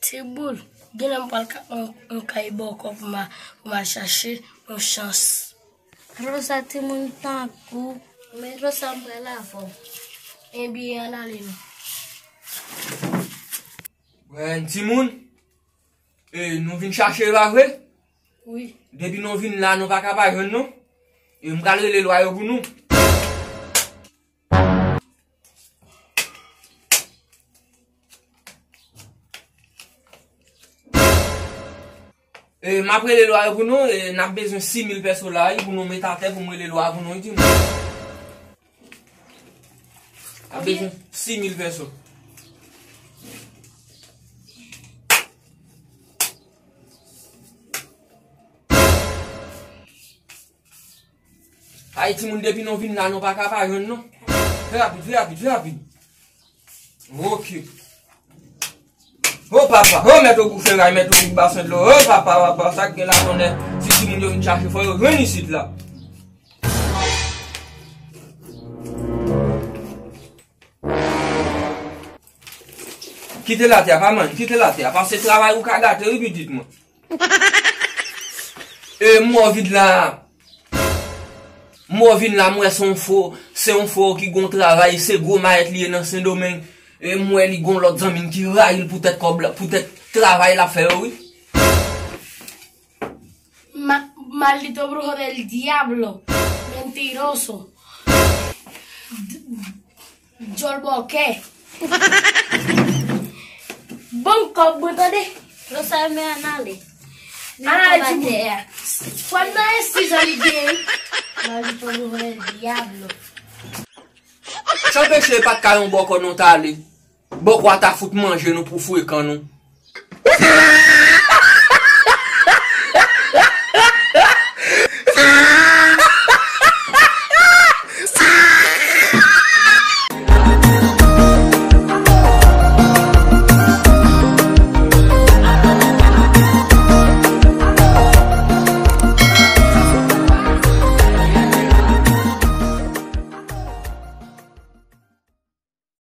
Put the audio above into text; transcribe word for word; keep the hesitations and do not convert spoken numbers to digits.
Ti boul, genlè m pral ka, on, on kay bòkò pou m a, pou m al chache yon chans. Rosa, timoun tankou. Men Rosa, m pral avè w. Ebyen, ann ale non. Bon, timoun, e, nou vin chache, pa vre? Wi. Depi nou vin la, nou pa ka pa jwenn, non. E, m pral rele lwa yo pou nou. E, m ap rele lwa yo pou nou, e, n ap bezwen sis mil pèso la, wi, pou nou met atè pou m rele lwa pou nou, wi, timoun. N ap bezwen sis mil pèso. Ay, timoun, depi nou vin la, nou pa ka pa jwenn, non. Fè rapid, fè rapid, fè rapid. Ok. O papa, o mèt Ogou Feray, mèt Ogou Basen Dlo, o papa, papa, sa k gen la tonnè, si timoun yo vin chache, fò yo jwenn isit la. Kite latè a, pa manyen, kite latè a, paske travay ou ka gate, wi, pitit mwen. E, m wè w vin la. M wè w vin la, m wè se yon fo, se yon fo ki gon travay, se gwo mayèt li ye nan Sendomeng. E, m wè li gon lòt zanmi l ki rayi l poutèt kòb la, poutèt travay l ap fè yo, wi. Ma-, maldito brujo del diablo, mentiroso. Djòl bòkè. Ban m kòb mwen, tande. Rosa, men ann ale. Ann ale, timoun. Frè m nan ensiz an li gen, wi. Maldito hijo del diablo. Sa anpeche pa t ka yon bòkò nou t ale. Bòkò a ta fout manje nou pou frekan nou.